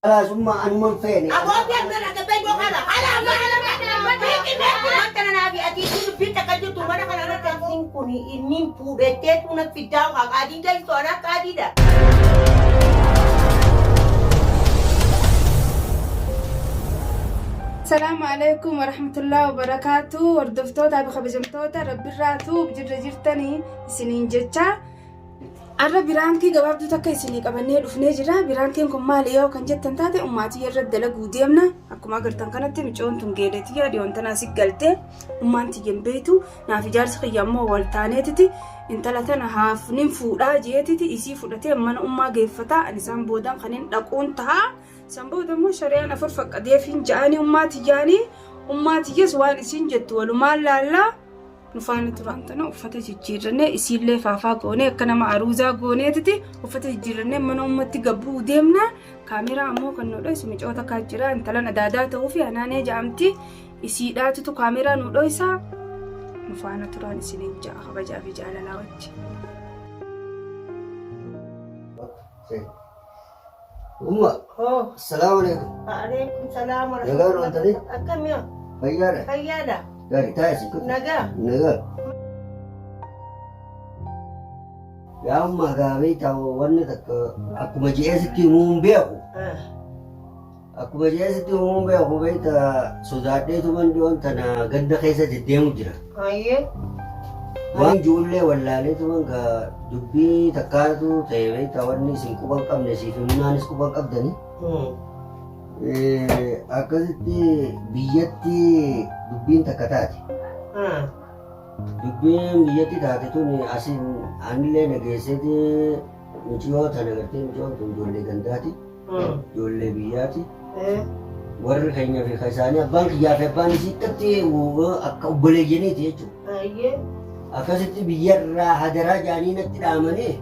Kalaasummaa anuman feene. Aboofi amma dhagabbee bookaadha. Ala amma ala Wanta nanaa fi ati dubbiin takka jirtu mana kana irratti asiin kun inni fuudhettee tuna fiddaa qaadiin galchu anaa qaadiidha. Salaamu alaikum warahmatullahi wabarakaatu. Hordoftoota fi kabajamtoota rabbirraatu jirra jirtanii isiniin jecha. Arra biraankii gabaabduu takka isinii qabannee dhufnee jira. Biraankiin kun maali yoo kan jettan taate ummaatii irra dalaguu deemna. Akkuma agartan kanatti micoon tun geeleetiyyaa dhiyoon tanaa si galtee ummaan tiyyan beeytu naaf ijaarsi kiyya ammoo wal taaneetiti intala tana haaf nin fuudhaa jeetiti isii fudhatee mana ummaa geeffataa ani isaan boodaan kanin dhaquun tahaa. San booda immoo shari'aan afur faqqadeefiin ja'anii ummaa tiyyaanii ummaa tiyyas waan isiin jettu walumaan laallaa. Nu faana turaan tana uffata jijjiirrannee isiillee faafaa goonee akka nama aruuzaa gooneetiti uffata jijjiirrannee mana ummatti gabbuu deemna. Kaameraa ammoo kan nu dhoysu micoota kaa jira intalan adaadaa ta'uu fi hanaanee ja'amti isiidhaatutu kaameraa nu dhoysa. Nu faana turaan isiniin ja'a kabajaa fi jaalalaa wajji. Umma, Hoo. assalaamu alaikum. Waalaikum salaam wa Nagaa ooltanii? Akkami hoo? Fayyaadha. Fayyaadha. Gaarii taa'e si kutu. Nagaa. Nagaa. Yaa umma gaarii ta'u wanni takka akkuma ji'ee sitti himuu hin beeku. Akkuma ji'ee sitti himuu hin beeku beekta sodaadheetuman dhiyoon tana ganda keessa deddeemu jira. Ayyee. Waan ijoollee wallaaleetuman gaa dubbii takkaatu ta'e beekta wanni isin quba hin qabne siif himnaanis quba hin qabdani. Akkasitti biyyatti dubbiin takka taate. Dubbiin biyyatti taate tun asin anillee nageesseeti miciyoo tana gartee miciyoon tun ijoollee gandaati. Ijoollee biyyaati. Warri keenya fi kan isaanii abbaan kiyyaa fi abbaan isii akkatti akka obboleeyyaniiti jechuudha. Akkasitti biyyarraa hadaraa jaanii natti dhaamanii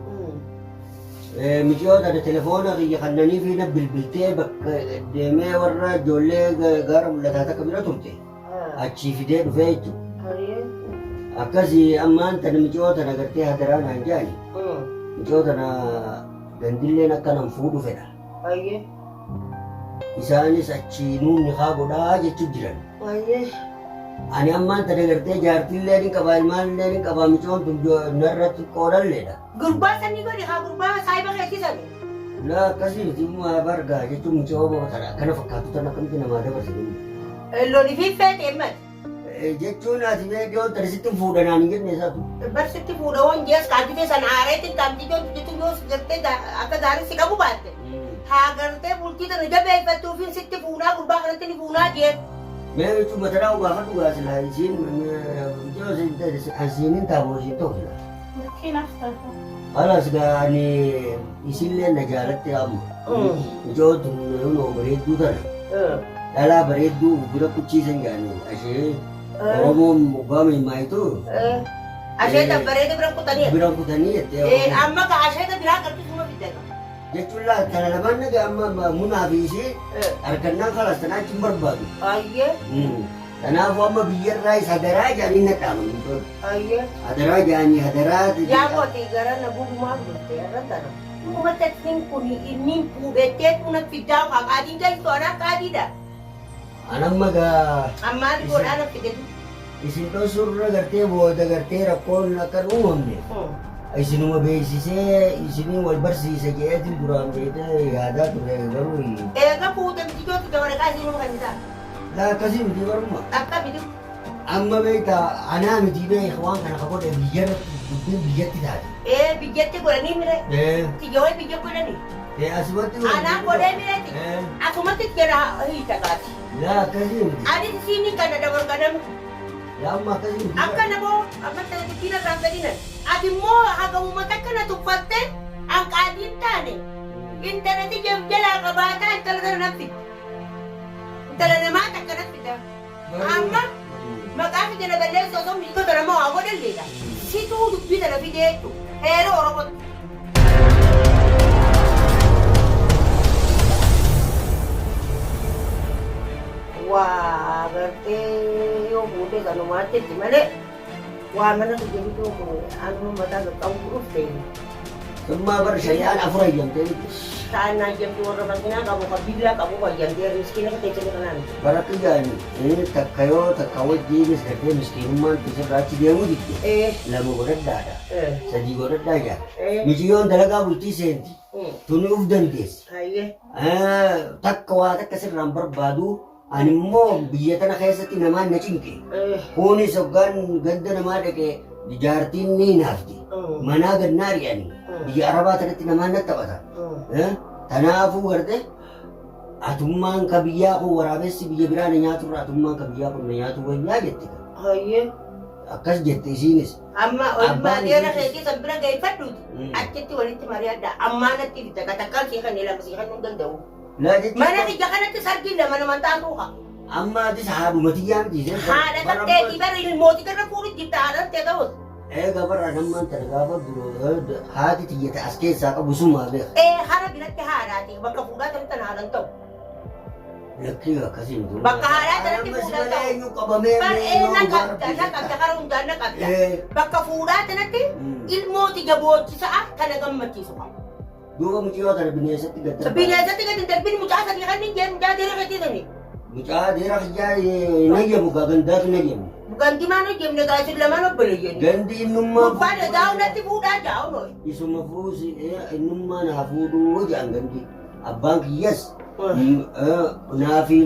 miciyoo tana telefoona kiyya kannanii fi na bilbiltee bakka deemee warra ijoollee gaara mul'ataa takka bira turte achii fidee dhufee jechuudha. Akkasii ammaan tana miciyoo tana gartee hadaraa naan jaani miciyoo tana gandilleen akka nan fuudhu fedha. Isaanis achii nuun nikaa godhaa jechuu jiran. Ani ammaan tana gartee jaartiillee ni qaba ilmaanillee ni qaba micoon tun narra xiqqoodhalleedha. Gurbaa sanii godhi haa gurbaa saayiba keetii sanii. Laa akkasii miti ummaa bargaa jechuun micoo tana akkana fakkaatu tana akkamitti namaa dabarse. Loli fi feete mati. Jechuun ati mee dhiyoon tana sitti hin fuudha naan hin jenne isaatu. Bar sitti fuudha woon jees kaajjitee sana aareetti kaajjitee hojjetu yoo gartee akka gaarii si qabu baatte. Haa gartee bultii tana jabeeffattuufiin sitti fuunaa gurbaa kanatti ni fuunaa jee. Mee jechuun matanaa gaafadhu gaa silaa isiin micoo asiin hin taamu isiin ta'u silaa. Fakkeenyaaf taata. Halas gaa ani isillee na jaalatte amma. Micoo tun hunoo bareedduu tana. Dhalaa bareedduu bira kuchiisan jaanii ashee Oromoon moggaa miimaayitu Asheeta bareeda bira kutanii. bira kutanii jettee. Amma ka asheeta biraa qabdu suma fidda. Jechuun laa tana lamaan naga amma munaa fi ishee argannaan kalas tanaa achi hin barbaadu. Ayyee. Kanaafuu amma biyyarraa isa hadaraa jaanii na dhaaman. Ayyee. Hadaraa jaanii hadaraa. Yaa kooti gara na gubumaan dhufte irra tana. Uummata ittiin kun inni fuudhettee tuna fiddaa haa qaadiin galchu anaa qaadiidha. Anamma gaa Ammaan godhaa na fide. isin dhosurra gartee booda gartee rakkoon akka hin uumamne isinuma beeksisee isinii wal barsiisa jedheetiin duraan beekee yaadaa ture garuu Eega fuute mitijooti dabaraqaa isinuma kan isaa. Laa akkasii miti barumma. Akka miti. Amma beektaa anaa miti beek waan kana ka godhe biyyarratti dubbiin biyyatti taate. Ee biyyatti godhanii mire. Tiyya biyya godhanii. Asumatti Anaa godhee mireeti. Asumatti jala hiita gaati. Laa akkasii miti. Ani isiin kana dabarganama. Laa amma akkasii miti. Akka namoo amma dubbiin irraan fedhinan. Ati immoo haga uummata kana tuffatte hanqaatiin taane intalati jalaa qabaataa intala tana nan fidde. Intala namaa takka nan fidda. Amma maqaa kiyya na balleessu osoo miidhota nama waa godhalleedha. Situu dubbii tana fidee jechuudha. Heera Oromootti. Waa gartee yoo fuutee kanumaatti itti malee waa mana kiyya bituu anuma mataa qaqqabu dhufte. Summaa bar shari'aan afur hayyamtee miti. Taanaan jemtu warra makiinaa qabu ka billaa qabu wayyaan miskiina ka teessee kanaan. Barakki jaani takka yoo takka wajjiinis gartee miskiinummaan sirraa achi deemuu didde. Lama godhadhaadha. Sadii godhadhaa jaa. Miciyyoon dalagaa bultii seenti. Tuni uf dandeessi. Takka waa takka sirraan barbaadu ani immoo biyya tana keessatti namaan na cinqe. Kunis hoggaan ganda namaa dhaqee jaartiin ni naafti. Manaa gad na ari'ani. Biyya Arabaa tanatti namaan na taphata. Tanaafuu garte atummaan ka biyyaa kun waraabessi biyya biraa na nyaaturra atummaan ka biyyaa kun na nyaatu wayyaa jette. Akkas jette isiinis. Amma olmaa dheera keetii san bira geeffadhuuti. Achitti walitti mari'adha. Ammaa natti fidda. Ka takkaan sii kan lama sii kan hin danda'u. Mana kiyya kanatti sargiin lama naman taatu haa. Amma atis haadhuma tiyyaa miti. Haadha tatteetii bara ilmooti irra fuudhu jirta haadha tattee ta'us. Eega bara namman tana gaafa duroo haati tiyya ta as keessaa qabu sumaa beeka. Ee hara biratti haadhaati bakka fuudhaa tanatti tan haadhan ta'u. Lakkii akkasii miti. Bakka haadhaa tanatti fuudhan ta'u. Eenyu qabamee Bar ee na qabda na qabda kara hundaan na qabda. Bakka fuudhaa tanatti ilmooti jaboochisaa kana gammachiisu qaba. Duuba mucayyoo tana bineensatti gad darbaa. Bineensatti gad hin darbin mucaa sanii kan hin jeen mucaa dheeraa keetii sanii. Mucaa dheeraa kiyyaa hin hayyamu gaa gandaatu hin hayyamu. Gandi maan hin jenne gaa isin lamaan obboleeyyan. Gandi innummaa Gurbaan egaa natti fuudhaa jaa'u nooyi. Isuma fuusi innummaa naa fuudhuu jedhan gandi. Abbaan kiyyas naafi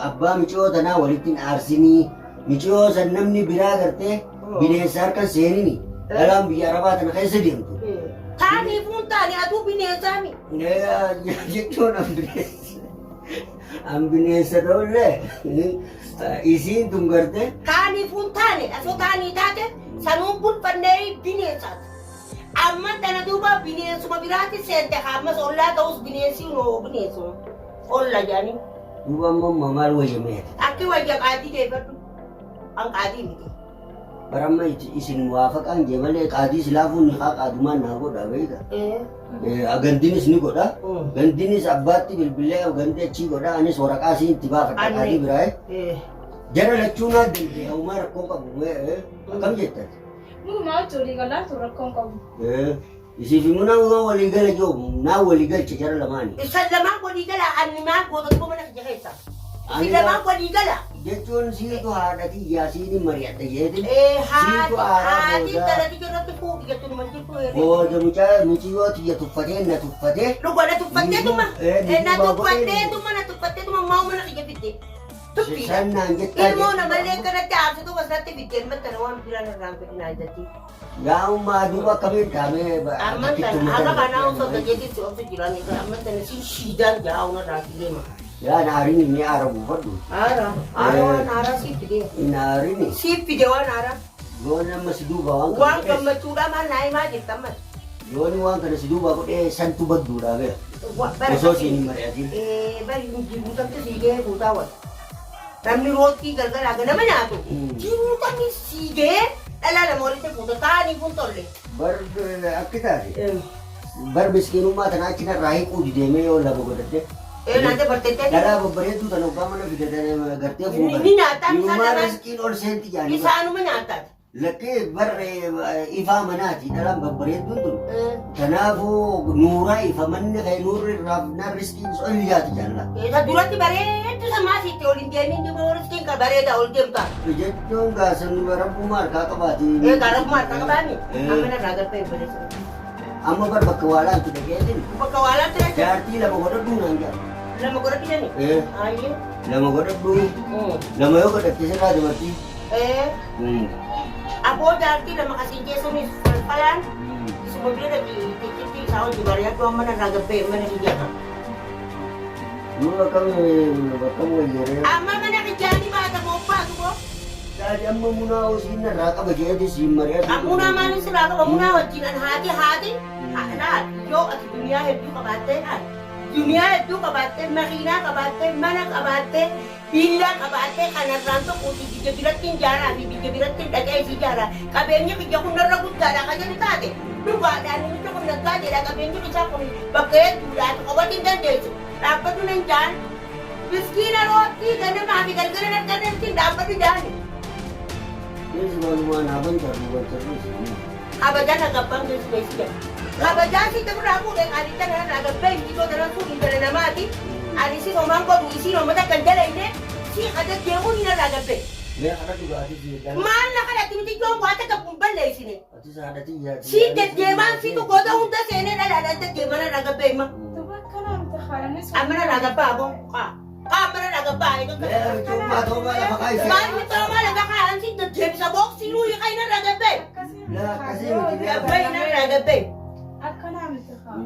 abbaa miciyoo tanaa walitti hin aarsinii. Miciyoo san namni biraa gartee bineensa harka seenini. Dhalaan biyya Arabaa tana keessa deemtu. Taanii fuun taane aduu bineensaami. Jechuun an bineensa. An bineensa ta'ullee isiin tun gartee. Taanii fuun taane asoo taanii taate sanuun bulfannee bineensaati. Amma tana duuba bineensuma biraatti seente ammas ollaa ta'us bineensi noo bineensuma. Olla jedhanii. Duuba ammoo maal wayya meeti? Akki wayya qaadii deeffadhu. An qaadii miti. Bara amma isin muwaafaqaan jee malee qaadii silaafuu ni haa qaadumaan naa godha beeka. Gandinis ni godha. Gandinis abbaatti bilbilee gandi achii godha. Anis waraqaa siin itti baafadha qaadii biraa. Jara lachuu naa danda'e homaa rakkoo qabu akkam jettan? Munumaa wajji walii galaa tun rakkoon qabu. Isiif immoo naa walii gala jiru naa walii galche jara lamaani. Isan lamaan walii gala anni maal goota duuba mana kiyya keessa. Isin lamaan walii gala. Jechuun siitu haadha tiyyaa siin mari'adha jeetin. Siitu haadha booda. Haati irratti fuudhi jettu numa jirtu. Booda mucaa muciyyoo tiyya tuffatee na tuffatee. Dhuga na tuffatteetuma. Na tuffatteetuma na tuffatteetuma maa mana kiyya fidde. Tuffiidha. Sannaan jettaa. Ilmoo namallee kanatti aarsitu asirratti fidde ilma tana waan biraan irraan fedhinaa jetti. Yaa ummaa duuba akkamiin taamee Amman tana haga kanaa osoo gajeetti obsu jiran amman tana si shiidaan jaa una irraa deema. Yaa naarini ni aara buufadhu. Aara aara waan aaraa siif fide. Naarini. Siif fide waan aaraa. Yoon amma si duuba waan Waan gammachuudhaa maal naa himaa jirta ammas. Yoon waan kana si duuba godhee santu badduudha beeka. Osoo siin hin mari'atin. Bari jiruutamti sii gahee guutaa wal. Namni roottii galgalaa ganama nyaatu. Jiruutamni sii gahee dhalaa lama walitti fuuta taa'anii kun tolle. Bar akki taate. Bar miskiinummaa tana achi narraa hiiquu dideemee yoo lama godhadhe. Naante barteettee. Dhalaa babbareedduu tana hoggaa mana fidatan gartee fuudhan. Ni nyaataa isaan Hiyyummaa lamaan. riskiin ol seenti jaanii. Isaanuma nyaataati. Lakkee bar ifaa manaati dhalaan babbareedduun tun. Kanaafuu nuuraa ifa manni kee nuurri irraa naan riskiin ol yaati jaalla. Isa duratti bareeddu samaa sitti ol hin deemin duuba riskiin kan bareeda ol deemtaa. Jechuun gaasan rabbuma harkaa qabaati. Egaa rabbuma harkaa qabaami. Amma narraa galfee baleessa. Amma bar bakka waalaantu dhaqeetin. Bakka waalaantu dhaqee. Jaartii lama godhadhuu naan jedha. Lama godhadhu jedhani? Ayyee. Lama godhadhuu. Lama yoo godhatte sirraa dubartii. Aboo jaartii lama kasiin keessunis falfalaan isuma bira dhaqi tikitti isaa hojii bareedduu amma narraa gabbee mana kiyyaa. Nuu akkam akkam wayyeeree. Amma mana kiyyaatti baata bobbaatu boo. Daadhi amma munaa hosiin narraa qaba jeeti siin mari'atu. Munaa maaliin sirraa qaba munaa wajjin an haati haati haadha yoo ati duniyaa hedduu qabaattee haadha duniyaa hedduu qabaattee makiinaa qabaattee mana qabaattee billaa qabaattee kanarraan tokko biyya biratti hin jaaraa fi biyya biratti hin dhaqee isii jaaraa qabeenyi biyya kun narra guddaadha kan jedhu taate dhugaadhaan namichi kun naggaadeedha qabeenyi isaa kun bakka hedduudhaati qobatti hin dandeessu dhaabbatu nan jaan miskiina roottii ganamaa fi galgala nargarreetti dhaabbatu jaani. Innis walumaan haban tarruu wal tarruu. Kabajaa na gabbaan keessu beeksi jedha. Kabajaa si irraa fuudhee qaalicha kana irraa gabbee injitoo dana fuudhu intala namaati. Ani si homaan godhu isiin hommata kan dalayne si adaddeemuu hin irraa gabbee. Mee kana dhugaatii si jedhan. Maal na kadhatti miti ijoon waa takka kun balleessine. Atis haadha xiyyaati. Si deddeemaan si goota hunda seenee dhalaadhaan deddeeman irraa gabbee hima. Duba akkanaa miti haalanis. Amma irraa gabbaa aboo. Qaa. Qaa amma irraa gabbaa. Mee michummaa toomaa lafa kaayise. Maal mitoomaa lafa kaa'an si deddeebisa booksii nuyi qayna irraa gabbee. Laa akkasii miti. Gabbee irraa gabbee. Akkanaa miti haa.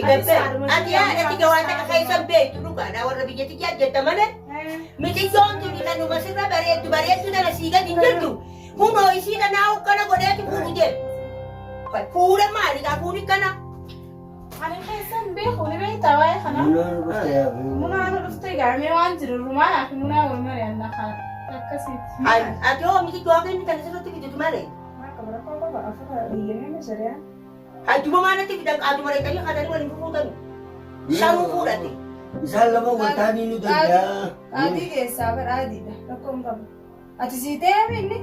Gabbee. Ati haadhati gawaa takka keessan beektu dhugaadha warra biyyatti jajjatta malee. Miciyyoon tuni kanuma sirra bareeddu bareeddu tana sii gadi hin jirtu. Hunoo isii kanaa hokkana godheeti fuudhu jedhu. Fuudha maali kaa fuudhi kana? Ani keessan beeku ni beektaa waa'ee kanaa. Munaan dhuftee yaa. Munaan dhuftee gaamee waan jiru rumaanaa fi munaa wal mari'annaa haa akkasiiti. Ati hoo miciyyoo akka inni tana sirratti fiditu malee. Maal qaba rakkoo qaba afur eeyyamee shari'aan. Hajjuma maalatti fidan qaatuma reeqanii katanii waliin fuudhani. Shanuu fuudhate. Isaan lama waltaanii nu danda'a. Adii keessaa bara adiidha rakkoo hin qabu. Ati sii ta'ee inni?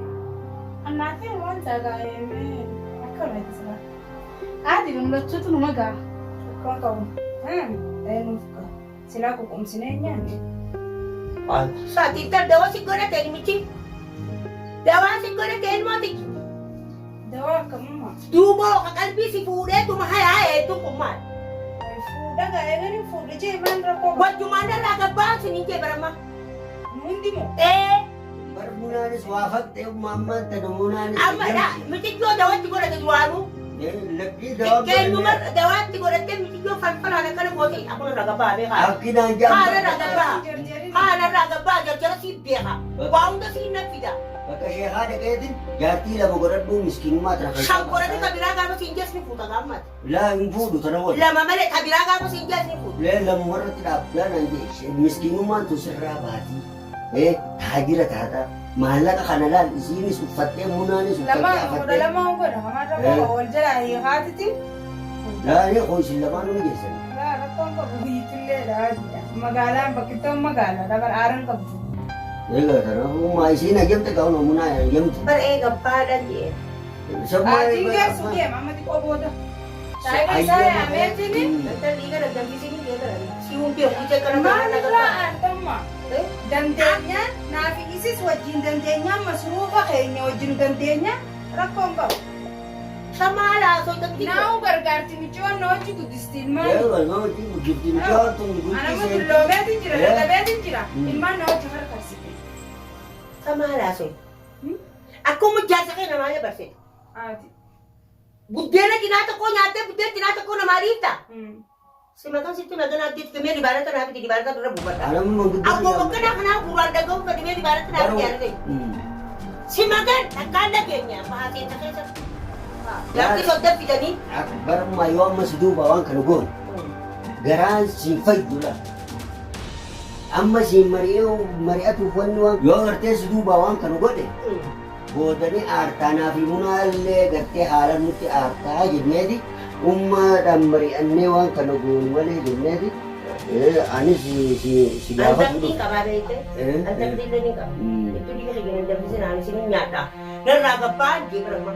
Annaatee waan taagaa'ee akka irratti sira. Adii mul'achuutu numa ga'a. Rakkoo hin qabu. Ee nuuf ga'a. Silaa ququmsinee nyaanne. Saatii tar dawaa si godhate miti. Dawaa si godhate ilmootichi. Dawaa akkamummaa? Duuba ka qalbii si fuudhee tuma hayaa hedduu kun maal? Fuudha gaa'ee gani fuudhe jee maan rakkoo qaba? Wajjumaan irraa gabbaan siniin jee barama. Hundi moo? Ee Bar munaanis waa faqxee ammaan tana munaanis. amma dha mitiyyoo dawaatti godhate duraanuu. Lakkii dawaa. Xiqqeenyuma dawaatti godhattee mitiyyoo falfalaan akkana goote akkuma irraa gabbaa beekaa. Akkinaan Haala jaamta. irraa gabbaa. Haala irraa gabbaa jarjara sii beeka. Waa hunda sii na fida. Bakka sheekaa dhaqeetiin jaartii lama godhadhuu miskiinummaa tana kan Shan godhate ka biraa gaafa siin jees ni fuuta gaammaati. Laa hin fuudhu tana wal. Lama malee ka biraa gaafa siin jees ni fuuta. Lee lama warratti dhaabdaa naan jee miskiinummaan tun sirraa baatii. Taajira taataa maallaqa kana laal isiinis uffattee munaanis uffattee Lamaan kudha afattee. lamaan godha hamaan rakkoo qaba wal jalaa hiikaatiti. Laa koo isin lamaan nu geessan. Laa rakkoon qabu biyyittillee adiidha. Magaalaan bakkittoon magaalaadha bara aaran qabdu. Egaa kanaafuu maa isiin ajamte qabu munaa ajamte. Bara ee gabbaadhaan jee. Adiin geessu deema amma xiqqoo booda. Saayiba isaa yaameetini. Intalli dhiiga daddabbisanii beekan. Si hundee buutee kana Maalirraa aantamma? Dandeenya naafi isis wajjin dandeenya masruufa keenya wajjin dandeenya rakkoon qabu. Shamaalaa soddatti. Naa'u gargaarti michoon na hojii guddisti ilmaan. Egaa nama wajjin guddifti mucaan tun Anama guddisee. dulloomeetiin jira dadhabeetiin jira ilmaan na hojii harkarsite. Shamaalaa soddatti. Akkuma jaarsa kee namaa dabarse. Ati. Buddeena cinaa tokko nyaattee buddeen cinaa tokko namaa dhiifta. Si maqaan sitti maqaan addeetti kemee dibaarata naa fidi dibaarata dura buufadha. Anamni manguddoo. Akkuma bakka kanaa gurraan dhaga'u fedhimee dibaarata naa fidi yaadate. Si maqaan takkaan dhageenya amma haaseensa keessatti. Lafti sodda fidanii. Barummaa yoo amma si duuba waan kana goone garaan siin fayyudha. Amma siin mari'atuuf wanni waan yoo gartee si duuba waan kana godhe boodanii aartaanaa fi munaallee gartee haala nutti aartaa jenneeti ummaadhaan mari'annee waan kana goonu malee jenneeti anis si gaafatu Antabdii qabaa beekte. Antabdii illee ni qaba. Itti dhiiga keenya danfisee naan isin nyaadha. Narraa gabbaa jee barama.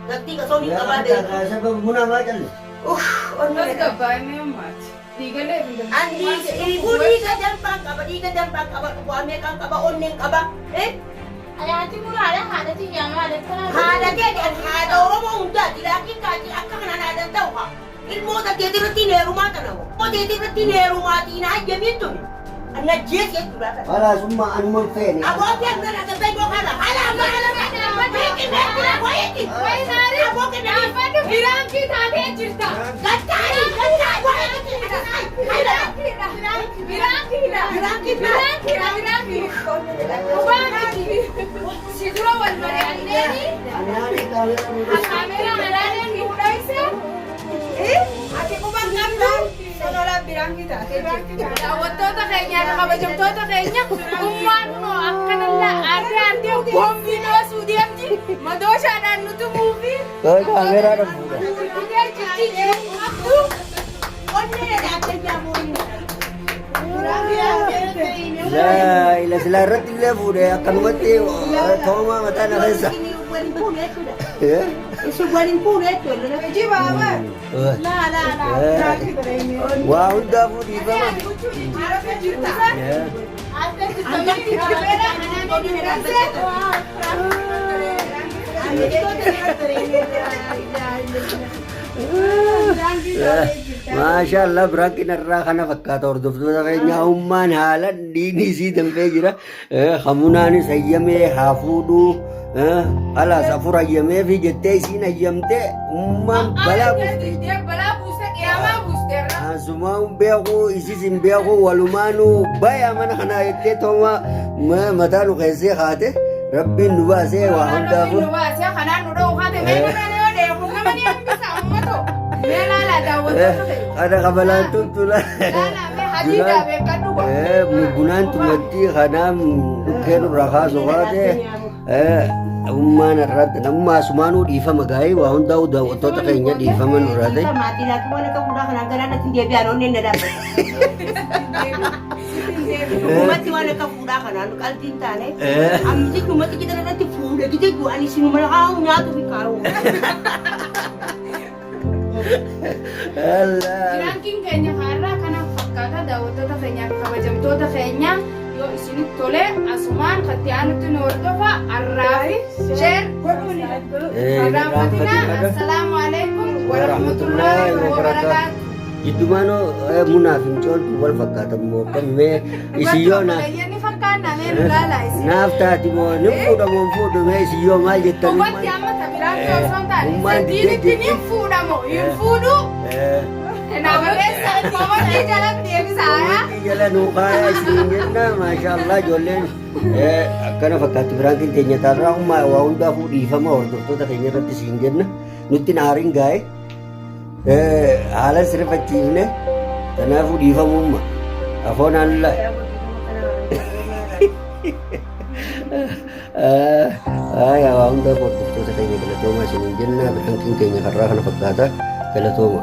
Gabbii qasoo ni qabaa beekte. Munaa maa callisa? Uff onnee. As gabbaa'inni ammaati. Dhiigalee fi Ani dhiiguu dhiiga danfaan qaba dhiiga danfaan qaba waa meeqaan qaba onneen qaba. Ayaati muraadha haadha xiyyaa maal akkana. Haadha keeti ani haadha Oromoo hundaati laakiin kaati akka kanaan haadhan ta'u haa. Ilmoota keetirratti heerumaa tana hoo. Ilmoota keetirratti heerumaatiin hayyamiin tuni. Najjees jechuudha. Walaasummaa anuma feene. Abootii amma dhagabbee gogaadha. Haala amma haala beeki beeki wayiiti. Abootii Dhaabbadhu biraankii taatee jirta. gattaani gattaani wayiiti. Biraankiidha. Biraankiidha. Biraankiidha. Biraankiidha. Dhugaa miti. Si dura wal mari'anneeni Annaani kaameeraa kaameeraa alaaleen fuudha isa. Ati quban qabdu sonolaan biraankii taatee jirti. Daawwattoota keenyaa fi kabajamtoota keenya ummaan kunoo akkanallee aartee aartee boombii dhoosuu deemti madooshaadhaan nu tumuufi. Kaameeraa dha fuudha. Gurgudee jirti jiru qabdu. Onnee dhaabbee jaamuun. Laa ila silaa irratti illee fuudhe akkanumatti toomaa mataa na keessa. Waliin buune jechuudha. Isin waliin fuune jechuudha. Geejjiba baaba. Laa laa laa. Biraanki godhanii. Waa hundaafuu dhiifama. Ani huccuu jijjiirama jirta. Adda Maashaallah, biraankiin irraa kana fakkaata, hordoftoota keenya. Ummaan haala dhiigni isii danfee jira. Hamunaanis hayyamee haa fuudhuu, alaas afur hayyamee fi jettee isiin hayyamtee ummaan balaa buufte. Balaa buuste, qiyaamaa buuste irra. Asumaa hin beeku, isis hin beeku, walumaanuu baya mana kanaa jettee tooma mataa nu keessee kaate. Rabbiin nu baasee waa hundaafuu. Nu baasee kanaan nu dha'u kaate, mee nama yoo dheeku nama ni hambisa uummato. Mee laalaa, daawwattoota ta'e. Kana kabalaan tuntula. Laalaa, mee hadiidaa beekadhu godhu. Bunaan tumatti kanaan dhukkee nurraa kaasu kaate. Ummaan irratti namummaa asumaanuu dhiifama gaa'ee waa hundaa'u, daawwattoota keenya, dhiifama nurraa ta'e. Maatii laatu waan akka fuudhaa kanaan garaan natti hin deebi'an, onneen na dhaabbata. Dhugumatti waan akka fuudhaa kanaan qalbii hin taane. Ammiti dhumatti jedhan irratti fuudhe gite ani sinuma haa'u nyaatu fi kaa'u. Allah. Piraankiin keenya har'aa kana fakkaata, daawwattoota keenyaaf kabajamtoota keenya. Yoo isinitti tole, asumaan katti aanutti nu hordofa, arraa fi share godhuun irraanfatina. Assalaamu alaikum warahmatullaahi wabarakaatu. Jiddumaanoo munaaf hin cooltu wal fakkaatan moo akkam? Mee isiyyoo na Obboleeyyan fakkaanna, mee nu laalaa isin. Naaf taati moo ni fuudha moo hin fuudhu? Mee isiyyoo maal jettan? Dhugatti amma tabiraatti osoo hin taane Ummaan isa diinitti ni fuudhamo hin fuudhu. Na barreessa, komantii jalatti deebisaa. Komantii jala nuu kaayaa isin jenna. Maashaallah, ijoolleen akkana fakkaatti biraankiin teenya taarraa. Ummaa waa hundaafuu dhiifama hordoftoota keenya irratti isin jenna. Nutti aariin gaa'e haala sirrifachiifne, kanaafuu dhiifamumma afoon alla. Aya, waa hundaaf hordoftoota keenya galatoomaa isiniin jenna. Biraankiin keenya har'aa kana fakkaata, galatooma.